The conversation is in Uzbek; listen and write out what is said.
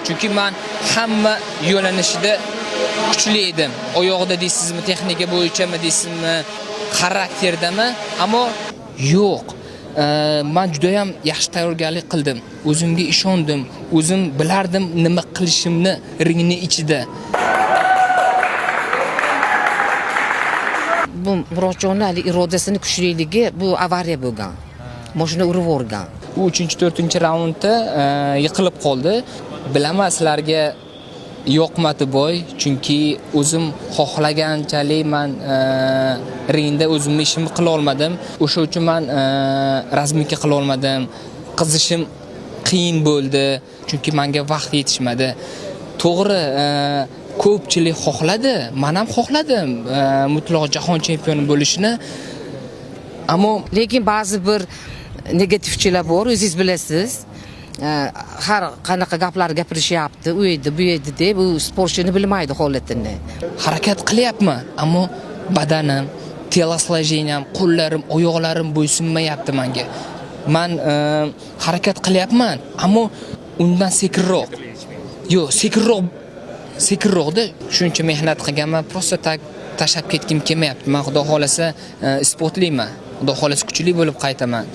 Chunki man hamma yo'nalishida kuchli edim. Oyoqda deysizmi, texnika bo'yichami deysizmi, xarakterdami, ammo yo'q. Man juda ham yaxshi tayyorgarlik qildim. O'zimga ishondim. O'zim bilardim nima qilishimni ringni ichida. Bu Murodjonni hali irodasini kuchliligi, bu avariya bo'lgan. Mashina urib yuborgan. U 3-4 raundda yiqilib qoldi. Bilaman, sizlarga yoqmadi boy, chunki o'zim xohlaganchalik man ringda o'zimni ishimni qila olmadim. O'sha uchun man разминка qila olmadim. Qizishim qiyin bo'ldi, chunki menga vaqt yetishmadi. To'g'ri, ko'pchilik xohladi, men ham xohladim mutlaq jahon chempioni bo'lishni. Ammo Lekin ba'zi bir negativchilar bor, o'zingiz bilasiz. Har qanaqa gaplar gapirishyapti, u edi, bu edi deb, u sportchini bilmaydi holatini. Harakat qilyapman, ammo badanim, телосложением, qo'llarim, oyoqlarim bo'ysunmayapti menga. Man harakat qilyapman, ammo undan sekinroq. Yo'q, sekinroq, sekinroqda shuncha mehnat qilganman, просто так tashlab ketgim kelmayapti. Man, Xudo xolasa, isbotlayman. Xudo xolasa, kuchli bo'lib qaytaman.